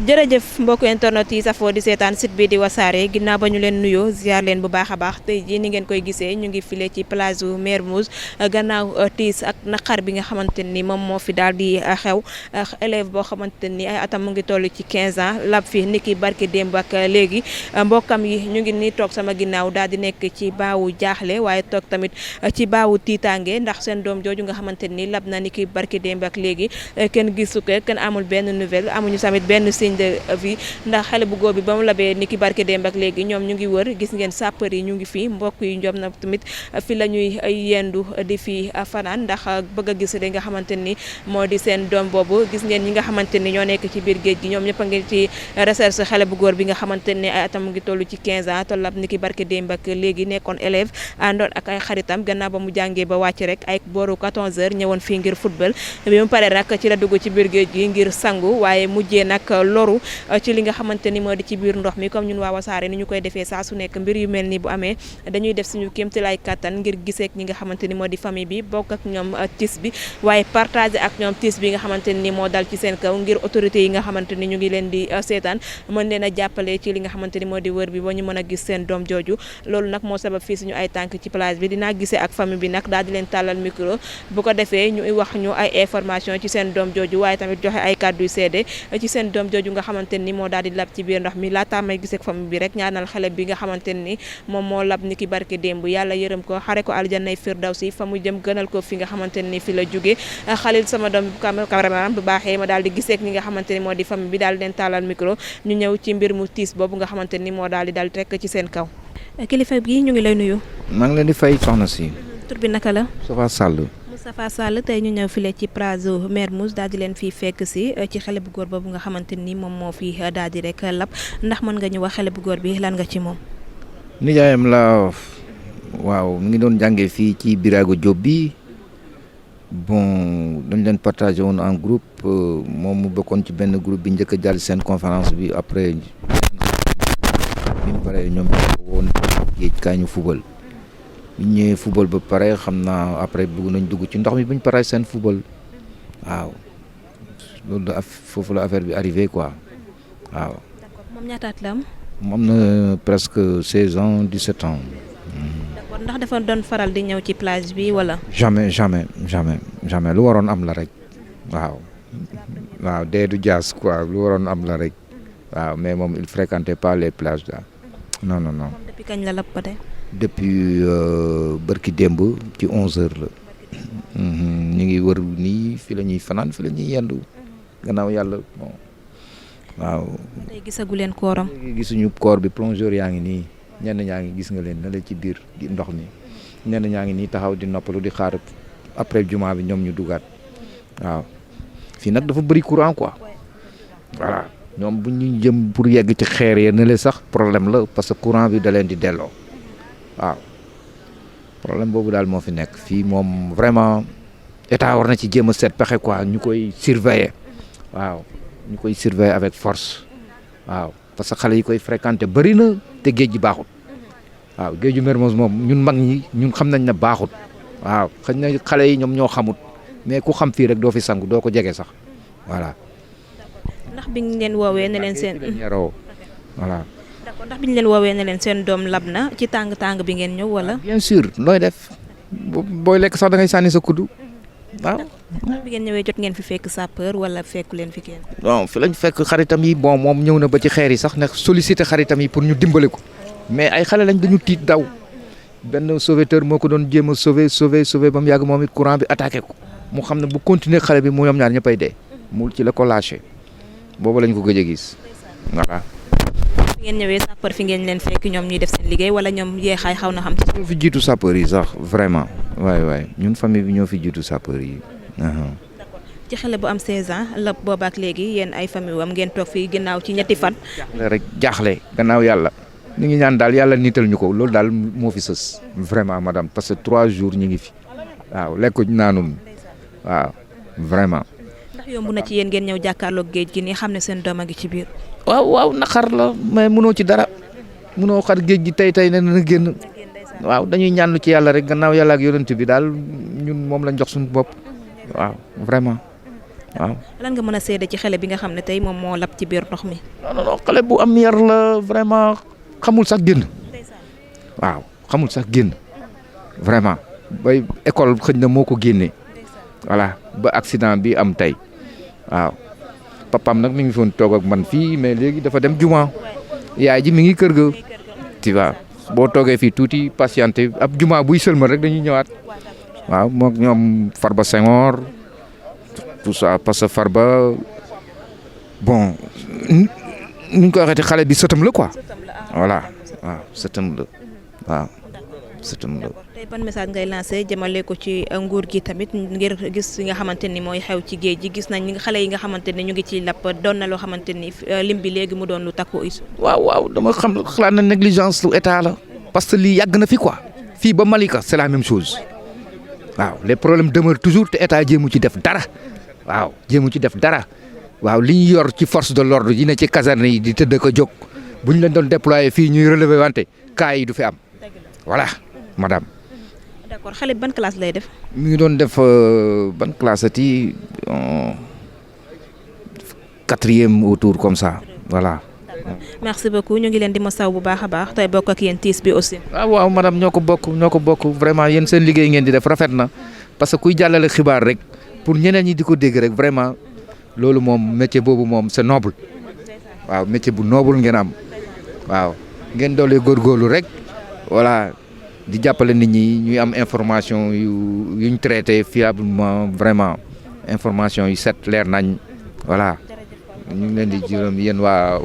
jërëjëf mbokk internet yi safoo di seetaan site bi di wasaare ginnaaw ba ñu leen nuyoo ziar leen bu baax a baax tey jii ni ngeen koy gisee ñu ngi file ci plage u Mermoz gannaaw tiis ak naqar bi nga xamante ni moom moo fi daal di xew élève boo xamante ni ay atam mu ngi toll ci 15 ans lab fi niki barki démb ak léegi mbokkam yi ñu ngi ni toog sama ginnaaw daal di nekk ci baawu jaaxle waaye toog tamit ci baawu tiitaange ndax seen doom jooju nga xamante ni lab na niki barki démb ak léegi kenn gisu ko kenn amul benn nouvelle amuñu tamit benn de vie ndax xale bu góor bi ba mu labee ni ki barke démb ak léegi ñoom ñu ngi wër gis ngeen sapeur yi ñu ngi fi mbokk yi ñoom na tamit fi la ñuy yendu di fi fanaan ndax bëgg a gis li nga xamante ni moo di seen doom boobu gis ngeen ñi nga xamante ni ñoo nekk ci biir géej gi ñoom ñëpp a ngi ci recherche xale bu góor bi nga xamante ni ay atam mu ngi toll ci 15 ans tollab ni ki barke démb ak léegi nekkoon élève àndoon ak ay xaritam gannaaw ba mu jàngee ba wàcc rek ay booru 14 heures ñëwoon fii ngir football bi mu paree nag ci la dugg ci biir géej gi ngir sangu waaye mujjee nag loru ci li nga xamante ni moo di ci biir ndox mi comme ñun waa Wassare ni ñu koy defee saa su nekk mbir yu mel ni bu amee dañuy def suñu kéemtalaay kattan ngir giseek ñi nga xamante ni moo di famille bi bokk ak ñoom tiis bi waaye partager ak ñoom tiis bi nga xamante ni moo dal ci seen kaw ngir autorité yi nga xamante ni ñu ngi leen di seetaan mën leen a jàppale ci li nga xamante ni moo di wër bi ba ñu mën a gis seen doom jooju loolu nag moo sabab fii suñu ay tànk ci plage bi dinaa gisee ak famille bi nag daal di leen tàllal micro bu ko defee ñu wax ñu ay information ci seen doom jooju waaye tamit joxe ay kàddu yu seede ci seen doom jooju nga xamante ni moo daal di lab ci biir ndox mi laataa may gisee famille bi rek ñaanal xale bi nga xamante ni moom moo lab ni ki barke démb yàlla yërëm ko xare ko aljannay firdawsi fa mu jëm gënal ko fi nga xamante ni fi la jóge xalil sama doom cameraman bu baaxee ma daal di gisee ñi nga xamante ni moo di famille bi daal di leen taalal micro ñu ñëw ci mbir mu tiis boobu nga xamante ni moo daal di rekk ci seen kaw. kilifa gi ñu ngi lay nuyu. maa ngi leen di fay soxna si. tur bi naka la. Moustapha Sall. Moustapha Sall tey ñu ñëw file ci plage Mermoz daal di leen fii fekk si ci xale bu góor boobu nga xamante ni moom moo fi daal di rek lab ndax mën nga ñu wax xale bu góor bi lan nga ci moom. nijaayam la waaw mu ngi doon jàngee fii ci Birago Diop bi bon dañ leen partagé woon en groupe moom mu bokkoon ci benn groupe bi njëkk a jàll seen conférence bi après bi mu paree ñoom woon géej kaa ñu fubal. bi ñëwee football ba pare xam naa après bëgg nañ dugg ci ndox mi bu ñu paree seen football waaw loolu foofu la affaire bi arrivé quoi waaw. d'accord moom ñaataat la am. moom na presque 16 ans 17 ans. d'accord ndax dafa doon faral di ñëw ci plage bi wala. jamais lu waroon am la rek waaw dee du jaas quoi lu waroon am la rek waaw mais moom il fréquentait pas les plages là non. moom depuis kañ la lab ba tey. depuis bërki démb ci 11 heures la ñu ngi wër nii fi la ñuy fanaan fi la ñuy yendu gannaaw yàlla bon waaw. tey gisagu leen kooram. gisuñu koor bi plongeur yaa ngi nii ñenn ñaa ngi gis nga leen na la ci biir ndox mi ñenn ñaa ngi nii taxaw di noppalu di xaar après juma bi ñoom ñu dugaat waaw fii nag dafa bëri courant quoi voilà ñoom bu ñu jëm pour yegg ci xeer ya ne le sax problème la parce que courant bi da leen di delloo. waaw problème boobu daal moo fi nekk fii moom vraiment état war na ci jéem a seet pexe quoi ñu koy surveiller waaw ñu koy surveiller avec force waaw parce que xale yi koy fréquenter bëri na te géej gi baaxut waaw géeju Mermoz moom ñun mag ñi ñun xam nañ ne baaxut waaw xëy na xale yi ñoom ñoo xamut mais ku xam fii rek doo fi sangu doo ko jege sax voilà. ndax bi ñu leen woowee ne leen seen. voilà. d'accord ndax bi ñu leen woowee ne leen seen doom lab na ci tàng bi ngeen ñëw wala. bien sûr looy def booy lekk sax da ngay sànni sa kuddu waaw. ndax bi ngeen ñëwee jot ngeen fi fekk sapeur wala fekku leen fi kenn. bon fi lañ fekk xaritam yi bon moom ñëw na ba ci xeer yi sax ne sollicité xaritam yi pour ñu dimbale ko mais ay xale lañ dañu tiit daw benn sauveteur moo ko doon jéem a sauver ba mu yàgg moom it courant bi attaqué ko mu xam ne bu continuer xale bi mu ñoom ñaar ñëppay dee mu ci la ko lâché boobu lañ ko gëj a gis voilà. fi ngeen ñëwee sapeur fi ngeen leen fekk ñoom ñuy def seen liggéey wala ñoom yeexaay xaw na xam ci. ñoo fi jiitu sapeur yi sax vraiment waay ñun famille bi ñoo fi jiitu sapeur yi. d'accord ci xale bu am 16 ans la boobaak léegi yéen ay famille am ngeen toog fii ginnaaw ci ñetti fan. jaaxle gannaaw yàlla ñu ngi ñaan daal yàlla niital ñu ko loolu daal moo fi sës vraiment madame parce que 3 jours ñu ngi fi waaw lekk naanum waaw vraiment. ndax yomb na ci yéen ngeen ñëw jàkkaarloog géej gi nii xam ne seen doom a ngi ci biir. waaw naqar la mais mënoo ci dara mënoo xar géej gi tey ne na génn waaw dañuy ñaanlu ci yàlla rek gannaaw yàlla ak yonent bi daal ñun moom lañ jox suñu bopp waaw vraiment waaw. lan nga mën a seede ci xale bi nga xam ne tey moom moo lab ci biir ndox mi. non xale bu am yar la vraiment xamul sax génn waaw xamul sax génn vraiment bay école xëñ na moo ko génnee voilà ba accident bi am tey waaw papam nag mi ngi foon toog ak man fii mais léegi dafa dem juma yaay ji mi ngi kër ga tu vois boo toogee fii tuuti patienté ab juma buy sëlmal rek dañuy ñëwaat waaw moom ñoom Farba Senghor tout ça parce que Farba bon nuñ ko waxee xale bi sëtam la quoi voilà waaw sëtam la waaw sëtam la. tey ban message ngay lancé jëmale ko ci nguur gi tamit ngir gis nga xamante ni mooy xew ci géej gi gis nañ ñi xale yi nga xamante ni ñu ngi ci lapp doon na loo xamante ni lim bi léegi mu doon lu takku is. waaw dama xalaat na négligence lu état la parce que lii yàgg na fi quoi fii ba Malika c'est la même chose waaw les problèmes demeurent toujours te état jéemu ci def dara waaw jéemu ci def dara waaw li ñu yor ci force de l'ordre yi ne ci caserne yi di tëdd ko jóg bu ñu leen doon déployer fii ñuy relever wante cas yi du fi am voilà madame. d'accord xale ban classe lay def. mi ngi doon def ban classe ati 4e autour comme ça voilà. merci beaucoup ñu ngi leen di masaw bu baax a baax tey bokk ak yéen tiis bi aussi. waaw madame ñoo ko bokk vraiment yéen seen liggéey ngeen di def rafet na parce que kuy jàllale xibaar rek pour ñeneen ñi di ko dégg rek vraiment loolu moom métier boobu moom c'est noble waaw métier bu noble ngeen am waaw ngeen doolee góorgóorlu rek voilà di jàppale nit ñi ñuy am information yuñ traité fiablement vraiment information yu set leer nañ voilà. ñu ngi leen di jërëm yéen waa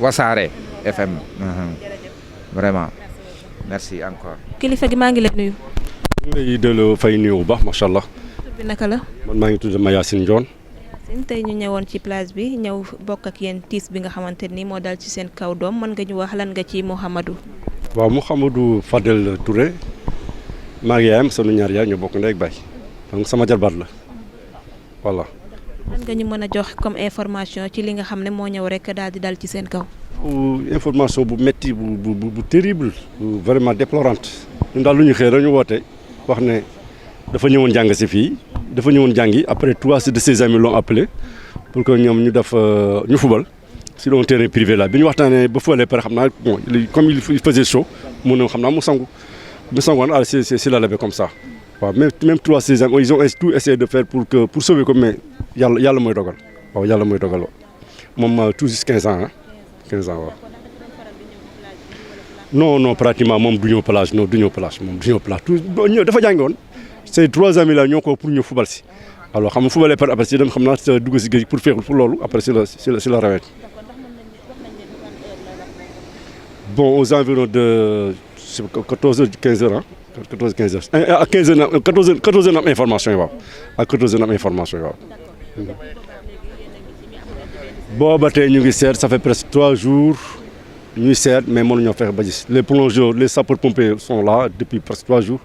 Wassare FM vraiment merci encore. kilifa gi maa ngi lay nuyu. ñu ngi lay delloo fay nuyu bu baax macha allah. tur bi naka la. man maa ngi tudd Mayacine Ndione. tey ñu ñëwoon ci plage bi ñëw bokk ak yéen tiis bi nga xamante ni moo dal ci seen kaw doom mën nga ñu wax lan nga ci Mouhamadou. waaw Mouhamadou Fadel Touré maa ngi yaayam sunu ñaar yaay ñu bokk ndey ak baay donc sama jarbaat la voilà. lan nga ñu mën a jox comme information ci li nga xam ne moo ñëw rek daal di dal ci seen kaw. information bu métti bu terrible vraiment déplorante ñun daal lu ñu xëy rek ñu woote wax ne dafa ñëwoon jàng si fii dafa ñëwoon jàngi après 3 de ses amis l'ont appelé pour que ñoom ñu def ñu fubal sur un terrain privé là bi ñu waxtaanee ba fële pare xam naa bon comme il faisait chaud mu ne xam naa mu sangu woon c'est la lebe comme ça waaw même 3 de ses amis ils ont tout essayé de faire pour sauver ko mais yàlla mooy dogal waaw yàlla mooy dogal moom tout juste 15 ans 15 ans waaw. non pratiquement moom du ñëw plage tout dafa jàngi woon ces 3 amis là ñoo ko pour ñu fubal si alors xam nga fubalee par après si dem xam naa dugg si géej pour féexul pour loolu après si la rawet bon aux environs de 14 heures 15 heures 14 heures à 15 heures 14 heures am information yi waaw à 14 heures am information yi waaw. booba tey ñu ngi seet ça fait presque 3 jours ñuy seet mais mënuñoo fexe ba gis les plongeurs les sapeurs-pompiers sont là depuis presque 3 jours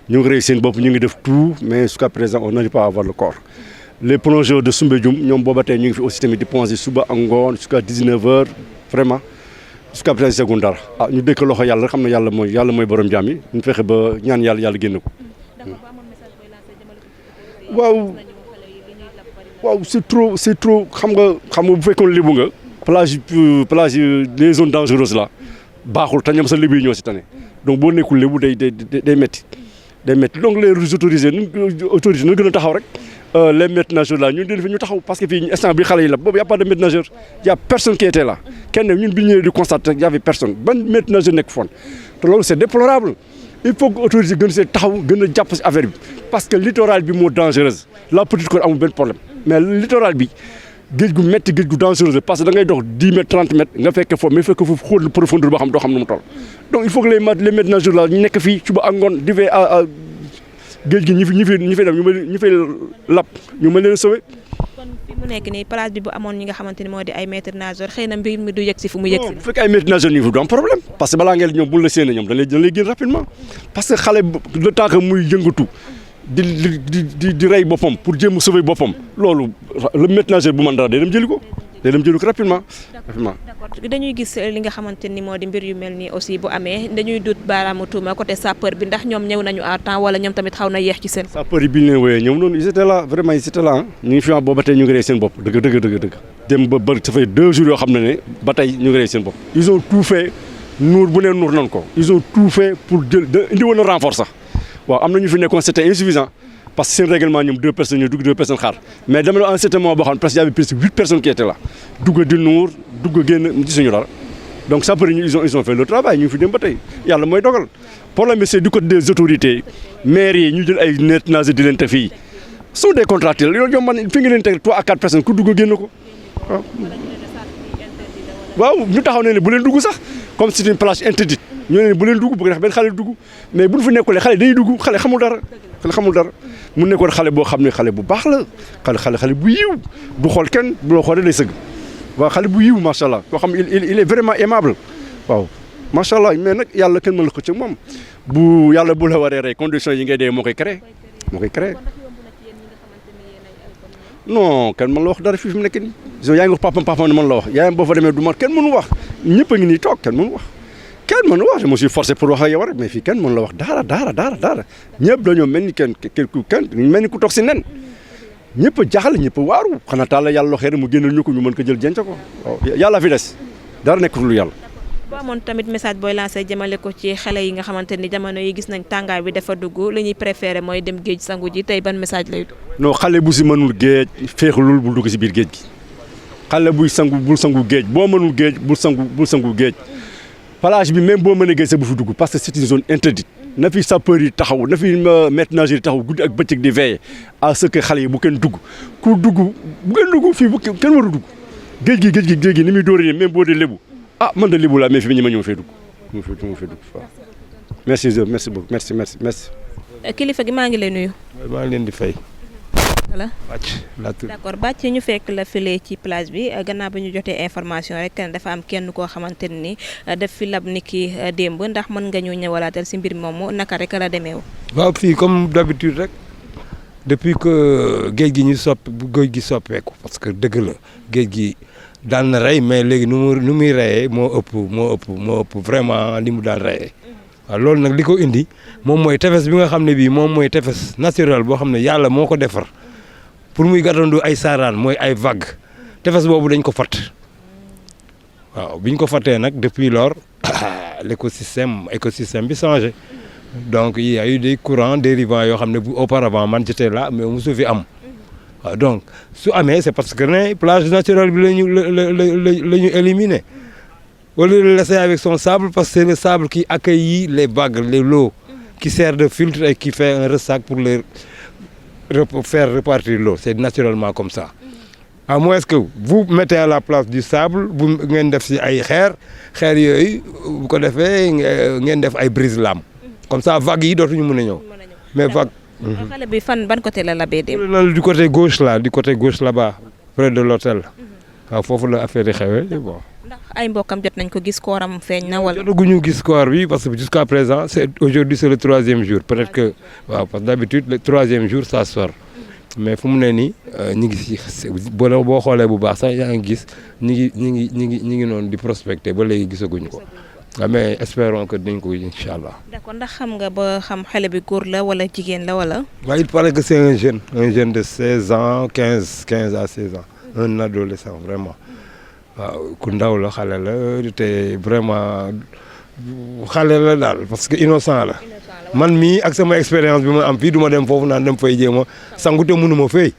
ñu ngi rey seen bopp ñu ngi def tout mais jusqu'à présent on n'arrive pas à avoir le corps. les plongeurs de Soumbédioune ñoom booba tey ñu ngi fi aussi tamit di plonger suba ak ngoon jusqu'à 19 heures vraiment jusqu'à présent seconde dara ñu dëkk loxo yàlla rek xam ne yàlla mooy borom jaam yi ñu fexe ba ñaan yàlla génn ko. waaw c'est trop xam nga bu fekkoon lébu nga plage les zones dangereuses là baaxul te ñoom sa lébu yi ñoo si tane donc boo nekkul lébu day métti donc les autorités nu gën a taxaw rek les maîtres nageurs là ñun ñu taxaw parce que fii instant bi xale yi la boobu y a pas de maître nageur y a personne qui était là kenn ñun bi ñëwee di constater rek y avait personne ban maître nageur nekk foon te loolu c'est déplorable il faut que autorités gën see taxaw gën a jàpp si affaire bi parce que littoral bi moo dangereuse la Petite Côte amul benn problème mais littoral bi géej gu métti géej gu dangereuse parce que da ngay dox 10 mètres 30 mètres nga fekk foofu mais fekk foofu xóot profondeur boo xam doo xam nu mu toll donc il faut que les maîtres nageurs là ñu nekk fii suba ak ngoon di fee géej gi ñi fi dem ñu fay lap ñu mën leen sauver. kon fi mu nekk nii plage bi bu amoon ñi nga xamante ni moo di ay maîtres nageurs xëy na mbir mi du yegg si fu mu yegg si. bu fekkee ay maîtres nageurs ñu fi du am problème parce que balaa ngeen ñoom bu la séenee ñoom dañ lay génn rapidement parce que xale le temps que muy yëngatu di rey boppam pour jéem a sauver boppam loolu le maître nageur bu mën dara day dem jëli ko day dem jëli ko rapidement. d'accord dañuy gis li nga xamante ni moo di mbir yu mel nii aussi bu amee dañuy dut baaraamu tuuma côté sapeur bi ndax ñoom ñëw nañu à temps wala ñoom tamit xaw na yéex ci seen. sapeur yi bi ñu leen wooyee ñoom noonu ils étaient là vraiment ils étaient là ñu ngi fi booba tey ñu ngi rey seen bopp dëgg. dem ba ça fait 2 jours yoo xam ne ba tey ñu ngi rey seen bopp. ils ont tout fait nuur bu neen nuur nan ko. ils ont tout fait pour jël indi woon na renfort sax waaw am na ñu fi nekkoon c'était insuffisant parce que seen règlement ñoom 2 personnes ñu dugg 2 personnes xaar mais dama la en certain moment boo xam ne presque y avait presque 8 personnes qui étaient là dugg di nuur dugg génn gisuñu dara donc sapeurs yi ils ont fait le travail ñu ngi fi dem ba tey yàlla mooy dogal problème bi c'est du côté des autorités maires yi ñu jël ay net nage di leen te fii sont des contractuels yow ñoom man fi nga leen teg 3 à 4 personnes ku dugg génn ko waaw ñu taxaw ne bu leen dugg sax comme c'est une plage interdite ñu ne bu leen dugg bu ko def benn xale dugg mais bu ñu fi nekkulee xale day dugg xale xamul dara mu nekkoon xale boo xam ne xale bu baax la xale bu yiw du xool kenn bu la xoolee day sëgg waaw xale bu yiw macha allah koo xam il est vraiment aimable waaw macha allah mais nag yàlla kenn mën la ko ci moom bu yàlla bu la waree rey conditions yi ngay dee moo koy créé non kenn mën la wax dara fii fi mu nekk nii yaa ngi wax papam ne mën la wax yaayam boo fa demee du ma kenn mënu wax ñëpp a ngi nii toog kenn mënu wax je me suis forcé pour wax ak yow rek mais fii kenn mën la wax dara ñëpp dañoo mel ni kenn mel ni ku toog si nen ñëpp a jaaxle ñëpp a waaru xanaa taal la yàlla loxee rek mu génnal ñu ko ñu mën ko jël jenc ko waaw yàlla fi des dara nekkul lu yàlla. boo amoon tamit message booy lancé jëmale ko ci xale yi nga xamante ni jamono yi gis nañ tàngaay bi dafa dugg li ñuy préféré mooy dem géej sangu ji tey ban message lay doon. non xale bu si mënul géej féexlul bul dugg si biir géej gi xale buy sangu bul sangu géej boo mënul géej bul sangu géej plage bi même boo mënee géej sa bu fi dugg parce que c'est une zone interdite na fi sapeur yi taxaw na fi maître nageur yi taxaw guddi ak bëccëg di veiller à ce que xale yi bu kenn dugg ku dugg bu kenn dugg fii bu kenn waru dugg géej gi ni muy dóoree même boo dee lébu man de lébu laa mais fi ñi ma ñëw fee dugg mu fee dugg waaw merci beaucoup merci. kilifa gi maa ngi lay nuyu. maa ngi leen di fay. voilà Bàcc d'accord Bàcc ñu fekk la file ci plage bi gannaaw ba ñu jotee information rek dafa am kenn koo xamante ni daf fi lab ni ki démb ndax mën nga ñu ñëwalaatal si mbir moomu naka rek la demee waaw fii comme d'habitude rek depuis que géej gi soppeeku parce que dëgg la géej gi daan na rey mais léegi nu muy reyee moo ëpp vraiment li mu daan reyee waaw loolu nag li ko indi moom mooy tefes bi nga xam ne bii moom mooy tefes naturel boo xam ne yàlla moo ko defar pour muy gàttandu ay saaraan mooy ay vague tefes boobu dañ ko fatt waaw biñ ko fattee nag depuis lors écosystème bi changé donc il y a eu des courants dérivants yoo xam ne bu auparavant man j'étais là mais mosu fi am waaw donc su amee c'est parce que ne plage naturelle bi la ñu éliminé au lieu de le laisser avec son sable parce que c'est le sable qui accueille les vagues l'eau qui sert de filtre et qui fait un ressac pour faire repartir l'eau c'est naturellement comme ça à moins que vous mettez à la place du sable bu ngeen def ci ay xeer yooyu bu ko defee ngeen def ay brise-lames comme ça vagues yi dootuñu mën a ñëw mais vague. xale bi ban côté la labee dem. du côté gauche là-bas près de l'hôtel waaw foofu la affaire yi xewee bon. ndax ay mbokkam jot nañ ko gis kooram feeñ na wala. jotaguñu gis koor bi parce que jusqu'à présent aujourd'hui c'est le 3e jour peut-être que waaw parce que d'habitude le 3e jour ça sort mais fu mu ne nii ñu ngi si boo xoolee bu baax sax yaa ngi gis ñi ngi noonu di prospecter ba léegi gisaguñu ko waaw mais espérons que dinañ ko incha allah. d'accord ndax xam nga ba xam xale bi góor la wala jigéen la wala. waaw il paraît que c'est un jeune de 16 ans 15 à 16 ans un adolescent vraiment. waaw ku ndaw la xale la te vraiment xale la daal parce que innocent la man mii ak sama expérience bi ma am fii du ma dem foofu naan dem fay jéem a sangu te mënu ma fay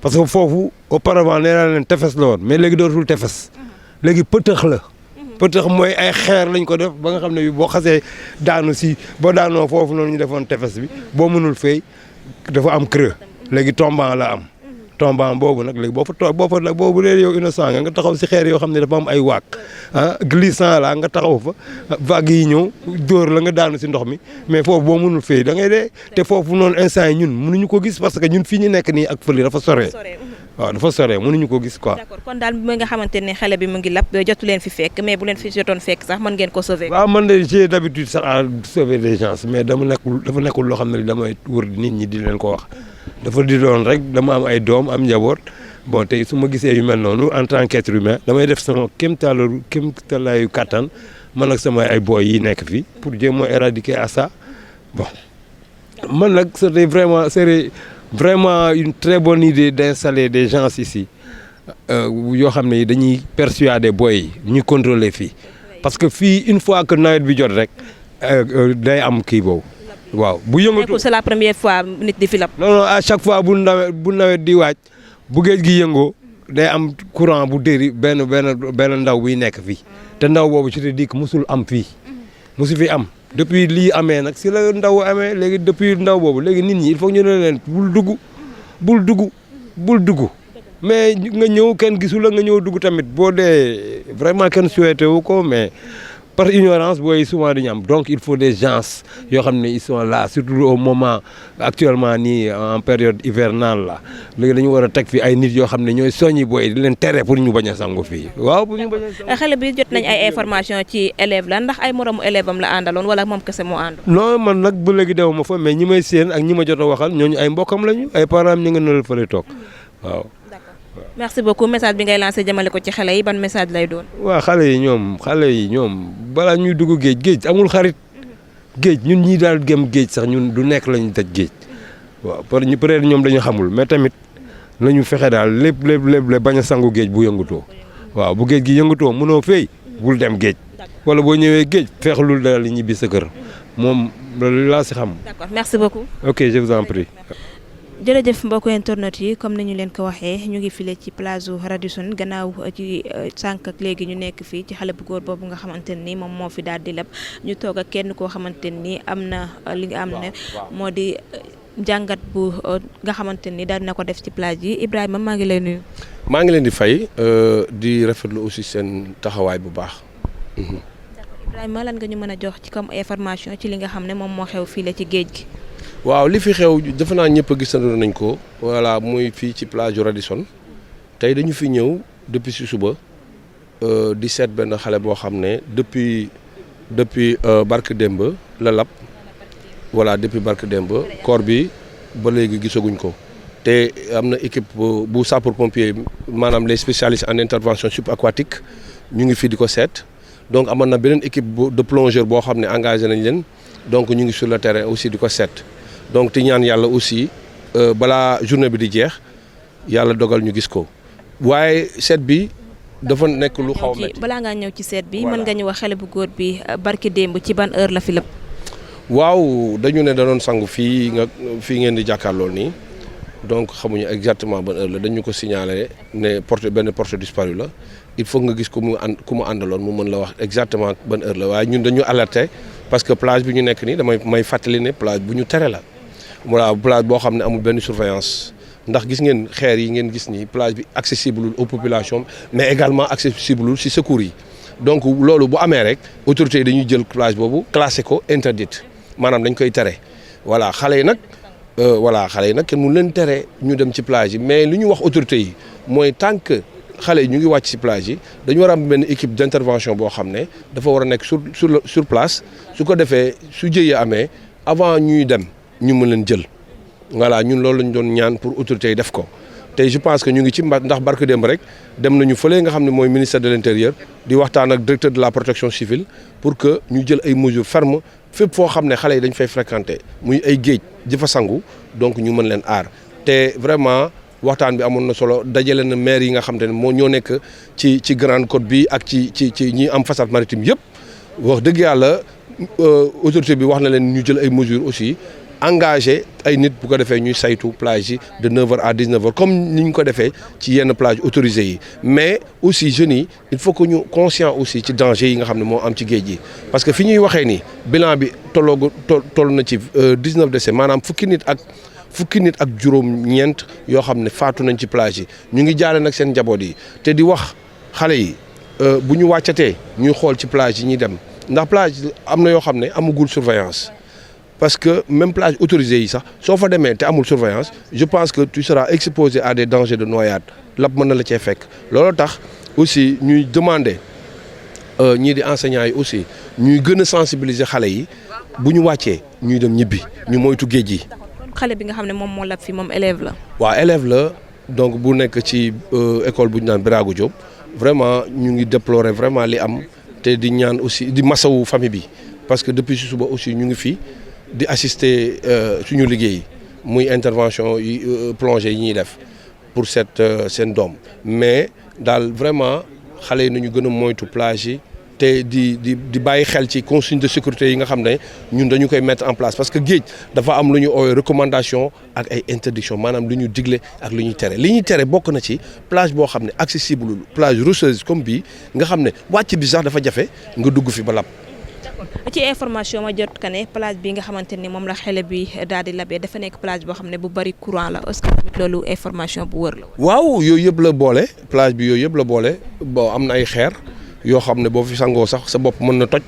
parce que foofu auparavant nee naa leen tefes la woon mais léegi dootul tefes léegi pëtëx la pëtëx mooy ay xeer lañ ko def ba nga xam ne bi boo xasee daanu si boo daanoo foofu noonu ñu defoon tefes bi boo mënul fay dafa am creux léegi tombant la am tombant boobu nag léegi boobu léegi yow innocent nga taxaw si xeer yoo xam ne dafa am ay waag glissant la nga taxaw fa vagues yi ñëw dóor la nga daanu si ndox mi mais foofu boo mënul fay da ngay dee te foofu noonu instant yi ñun mënuñu ko gis parce que ñun fii ñu nekk nii ak fële dafa soree waaw dafa sore mënuñu ko gis quoi. d'accord kon daal mi nga xamante ne xale bi mu ngi lab jotu leen fi fekk mais bu leen fi jotoon fekk sax mën ngeen ko sauver. waaw man de j'ai d'habitude sax à sauver des gens mais dafa nekkul loo xam ne damay wër nit ñi di leen ko wax dafa di doon rek dama am ay doom am njaboot bon tey su ma gisee yu mel noonu en tant qu'être humain damay def sama kéemtalaayu kattan man ak sama ay boy yi nekk fii pour jéem a éradiquer à ça bon man nag serait vraiment une très bonne idée d'installer des gens ici yoo xam ne dañuy persuader boy yi ñu contrôler fii parce que fii une fois que nawet bi jot rek day am kii boobu waaw bu yëngatu c'est la première fois nit di fi lab. non à chaque fois bu nawet di waaj bu géej gi yëngoo day am courant bu dëri benn ndaw buy nekk fii te ndaw boobu je te dis que musul am fii musu fi am depuis lii amee nag si la ndaw amee léegi depuis ndaw boobu léegi nit ñi il faut ñu ne leen bul dugg mais nga ñëw kenn gisul la nga ñëw dugg tamit boo dee vraiment kenn souhaité wu ko mais par ignorance booy souvent dañu am donc il faut des gens yoo xam ne ils sont là surtout au moment actuellement nii en période hivernale la léegi dañu war a teg fi ay nit yoo xam ne ñooy soññi booy di leen tere pour ñu bañ a sangu fii waaw pour ñu bañ a sangu. xale bi jot nañ ay information ci élève la ndax ay moromu élève am la àndaloon wala moom kese moo ànd. non man nag ba léegi dew ma fa mais ñi may séen ak ñi ma jot a waxal ñooñu ay mbokkam lañu ay parents ñu nga nële fële toog waaw. merci beaucoup message bi ngay lancé jëmale ko ci xale yi ban message lay doon. waaw xale yi ñoom balaa ñuy dugg géej amul xarit géej ñun ñii daal gëm géej sax ñun du nekk lañu daj géej waaw peut-être ñoom dañu xamul mais tamit nañu fexe daal lépp bañ a sangu géej bu yëngatoo waaw bu géej gi yëngatoo mënoo fay bul dem géej wala boo ñëwee géej fexlul daal li ñibbi sa kër moom loolu laa si xam. d'accord merci beaucoup. ok je vous en prie. jërëjëf mbokku internet yi comme ni ñu leen ko waxee ñu ngi file ci plage Radisson gannaaw ci sànq ak léegi ñu nekk fii ci xale bu góor boobu nga xamante ni moom moo fi daal di lab ñu toog ak kenn koo xamante ni am na li nga am ne moo di jàngat bu nga xamante ni daal na ko def ci plage yi Ibrahima maa ngi lay nuyu. maa ngi leen di fay di rafetlu aussi seen taxawaay bu baax. Ibrahima lan nga ñu mën a jox ci comme information ci li nga xam ne moom moo xew fii la ci géej gi. waaw li fi xew defe naa ñëpp a gisandoo nañ ko voilà muy fii ci plage Radisson tey dañu fi ñëw depuis si suba di seet benn xale boo xam ne depuis barke démb la lab voilà depuis barke démb corps bi ba léegi gisaguñ ko te am na équipe bu sapeur pompier maanaam les spécialistes en intervention subaquatique ñu ngi fii di ko seet donc amoon na beneen équipe de plongeur boo xam ne engagé nañ leen donc ñu ngi sur le terrain aussi di ko seet. donc ti ñaan yàlla aussi balaa journée bi di jeex yàlla dogal ñu gis ko waaye seet bi dafa nekk lu xaw a métti. balaa ngaa ñëw ci seet bi mën nga ñu wax xale bu góor bi barki démb ci ban heure la fi lëpp. waaw dañu ne da doon sangu fii ngeen di jàkkaarlool nii donc xamuñu exactement ban heure la dañu ko signalé ne benn porte disparu la il faut nga gis ku mu àndaloon mu mën la wax exactement ban heure la waaye ñun dañu alerté parce que plage bi ñu nekk nii may fàttali ne plage bu ñu tere la. voilà plage boo xam ne amul benn surveillance ndax gis ngeen xeer yi ngeen gis ni plage bi accessible aux populations mais également accessible ci secours yi donc loolu bu amee rek autorités yi dañuy jël plage boobu classé ko interdite maanaam dañ koy tere voilà xale yi nag kenn mënu leen tere ñu dem ci plage yi mais li ñu wax autorités yi mooy tant que xale yi ñu ngi wàcc ci plage yi dañu war a am benn équipe d'intervention boo xam ne dafa war a nekk sur place su ko defee su jëyee amee avant ñuy dem ñu mën leen jël voilà ñun loolu lañ doon ñaan pour autorités yi def ko tey je pense que ñu ngi ci ndax barke démb rek dem nañu fële nga xam ne mooy ministère de l'intérieur di waxtaan ak directeur de la protection civile pour que ñu jël ay mesures fermes fépp foo xam ne xale yi dañ fay fréquenter muy ay géej di fa sangu donc ñu mën leen aar te vraiment waxtaan bi amoon na solo dajale na maire yi nga xam te ne ñoo nekk ci Grande Côte bi ak ci ñi am façade maritime yëpp wax dëgg yàlla autorité bi wax na leen ñu jël ay mesures aussi engagé ay nit bu ko defee ñuy saytu plage yi de 9h à 19h comme ni ñu ko defee ci yenn plage autorisées yi mais aussi jeunes yi il faut que ñu conscient aussi ci danger yi nga xam ne moo am ci géej gi parce que fi ñuy waxee ni bilan bi toll na ci 19 décès maanaam fukki nit ak juróom-ñeent yoo xam ne faatu nañ ci plage yi ñu ngi jaale nag seen njaboot yi te di wax xale yi bu ñu wàccatee ñuy xool ci plage yi ñuy dem ndax plage am na yoo xam ne amagul surveillance parce que même plage autorisée yi sax soo fa demee te amul surveillance je pense que tu seras exposé à des dangers de noyade lap mën na la cee fekk loolu tax aussi ñuy demander ñii di enseignants yi aussi ñuy gën a sensibiliser xale yi bu ñu wàccee ñuy dem ñibbi ñu moytu géej gi. xale bi nga xam ne moom moo lab fi moom élève la. waaw élève la donc bu nekk ci école bu ñu naan Birago Diop vraiment ñu ngi déplorer vraiment li am te di ñaan aussi di masawu famille bi parce que depuis si suba aussi ñu ngi fi di assister suñu liggéey muy intervention yi plongée yi ñuy def pour seen doom mais daal vraiment xale yi nañu gën a moytu plage yi te di bàyyi xel ci consigne de sécurité yi nga xam ne ñun dañu koy mettre en place parce que géej dafa am lu ñu oowee recommandation ak ay interdiction maanaam lu ñu digle ak lu ñuy tere li ñuy tere bokk na ci plage boo xam ne accessible plage rocheuse comme bii nga xam ne wàcc bi sax dafa jafe nga dugg fi ba lab. ci information ma jot ka ne plage bi nga xamante ni moom la xale bi daal di labee dafa nekk plage boo xam ne bu bari courant la est-ce que tamit loolu information bu wër la. waaw yooyu yëpp la boole plage bi yooyu yëpp la boole bon am na ay xeer yoo xam ne boo fi sangoo sax sa bopp mën na toj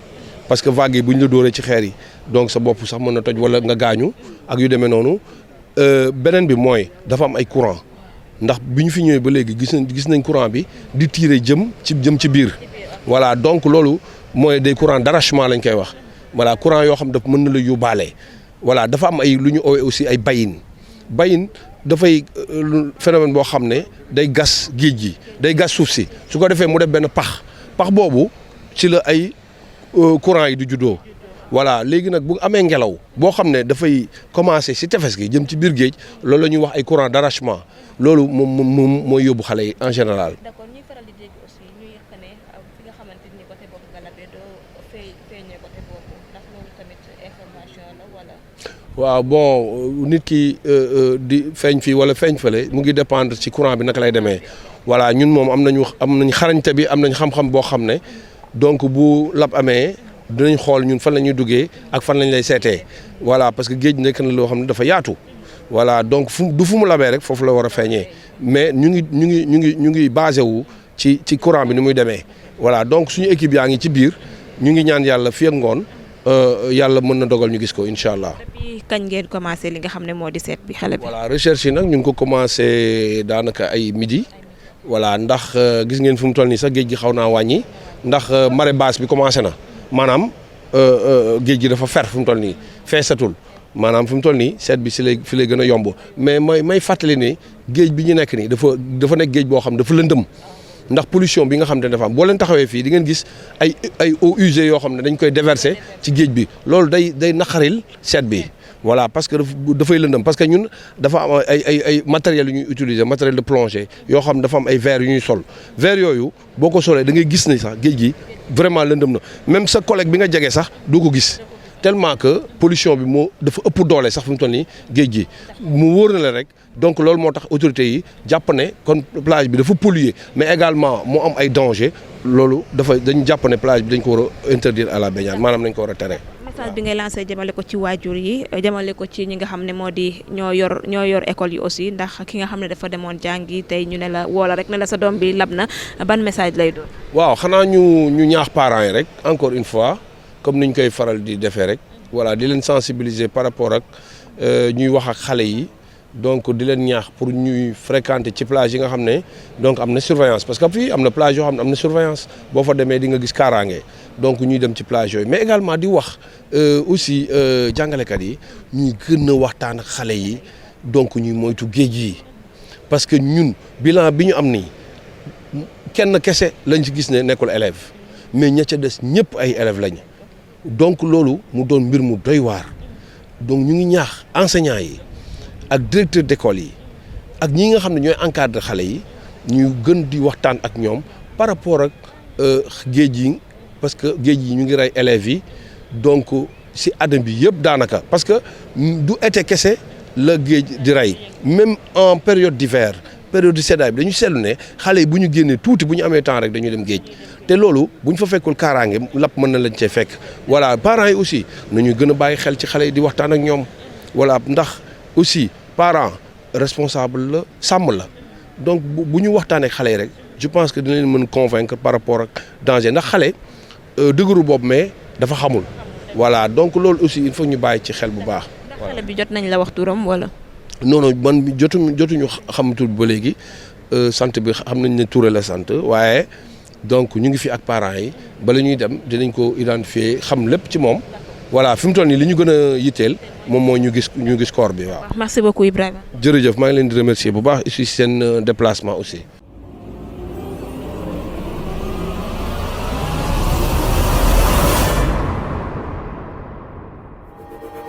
parce que vagues yi bu ñu la dóoree ci xeer yi donc sa bopp sax mën na toj wala nga gaañu ak yu demee noonu beneen bi mooy dafa am ay courant ndax bi ñu fi ñëwee ba léegi gis nañ courant bi di tirer jëm ci biir voilà donc loolu. mooy des courants d'arrachement lañ koy wax voilà courant yoo xam daf mën na la yóbbaale voilà dafa am ay lu ñu oowee aussi ay bayin dafay phénomène boo xam ne day gas géej gi day gas suuf si su ko defee mu def benn pax boobu ci la ay courant yi di juddoo voilà léegi nag bu amee ngelaw boo xam ne dafay commencer ci tefes gi jëm ci biir géej loolu la ñuy wax ay courant d'arrachement loolu moom mooy yóbbu xale yi en général. waaw bon nit ki di feeñ fii wala feeñ fële mu ngi dépendre ci courant bi naka lay demee voilà ñun moom am nañ xarañte bi am nañ xam-xam boo xam ne donc bu lab amee dinañ xool ñun fan la ñuy duggee ak fan lañ lay seetee voilà parce que géej nekk na loo xam ne dafa yaatu voilà donc fu mu labee rek foofu la war a feeñee mais ñu ngi basé wu ci courant bi ni muy demee voilà donc suñu équipe yaa ngi ci biir ñu ngi ñaan yàlla fii ak ngoon yàlla mën na dogal ñu gis ko incha allah. depuis kañ ngeen commencé li nga xam ne moo di seet bi xale bi. voilà recherche yi nag ñu ngi ko commencé daanaka ay midi voilà ndax gis ngeen fu mu toll nii sax géej gi xaw naa wàññi ndax marée basse bi commencé na maanaam géej gi dafa fer fu mu toll nii feesatul maanaam fu mu toll nii seet bi fi lay gën a yomb mais may fàttali ni géej bi ñu nekk nii dafa nekk géej boo xam dafa lëndëm. ndax pollution bi nga xam ne dafa am boo leen taxawee fii di ngeen gis ay eaux usées yoo xam ne dañ koy déverser ci géej bi loolu day naqaril seet bi voilà parce que dafay lëndëm parce que ñun dafa am ay matériels yu ñuy utiliser matériel de plongée yoo xam dafa am ay verres yu ñuy sol verres yooyu boo ko solee da ngay gis ne sax géej gi vraiment lëndëm na même sa collègue bi nga jege sax doo ko gis tellement que pollution bi dafa ëpp doole sax fi mu toll nii géej gi mu wóor na la rek donc loolu moo tax autorités yi jàpp ne kon plage bi dafa polluer mais également moo am ay danger loolu dañu jàpp ne plage bi dañ ko war a interdire à la baignade maanaam dañ ko war a tere. message bi ngay lancé jëmale ko ci waajur yi jëmale ko ci ñi nga xam ne moo di ñoo yor école yi aussi ndax ki nga xam ne dafa demoon jàngi tey ñu ne la woola rek ne la sa doom bi lab na ban message lay doon. waaw xanaa ñu ñaax parents yi rek encore une fois comme niñ koy faral di defee rek voilà di leen sensibiliser par rapport ak ñuy wax ak xale yi donc di leen ñaax pour ñuy fréquenter ci plage yi nga xam ne donc am na surveillance parce que fii am na plage yoo xam ne am na surveillance boo fa demee di nga gis kaaraange donc ñuy dem ci plage yooyu mais également di wax aussi jàngalekat yi ñuy gën a waxtaan ak xale yi donc ñuy moytu géej yi parce que ñun bilan bi ñu am nii kenn kese lañ ci gis ne nekkul élève mais ña ca des ñëpp ay élèves lañ donc loolu mu doon mbir mu doy waar donc ñu ngi ñaax enseignants yi ak directeur d'école yi ak ñi nga xam ne ñooy encadrer xale yi ñu gën di waxtaan ak ñoom par rapport ak géej yi parce que géej yi ñu ngi rey élèves yi donc si àddina bi yëpp daanaka parce que du été kese la géej di rey même en période d'hiver période de seddaay bi dañu seetlu ne xale yi bu ñu génnee tuuti bu ñu amee temps rek dañuy dem géej te loolu bu ñu fa fekkul kaaraange lapp mën na lañ cee fekk voilà parents yi aussi nañu gën a bàyyi xel ci xale yi di waxtaan ak ñoom voilà ndax aussi parent responsable la sàmm la donc bu ñu waxtaanee xale yi rek je pense que dinañ mën convaincre par rapport ak danger ndax xale dëgëru boobu mais dafa xamul voilà donc loolu aussi il faut ñu bàyyi ci xel bu baax. ndax xale bi jot nañ la wax turam wala. non non man jotuñu xam tur bi ba léegi sant bi xam nañ ne Touré la sant waaye donc ñu ngi fi ak parents yi bala ñuy dem dinañ ko identifier xam lépp ci moom voilà fi mu toll nii li ñu gën a yitteel moom mooy ñu gis corps bi waaw. merci beaucoup Ibrahima. jërëjëf maa ngi leen di remercier bu baax aussi seen déplacement aussi.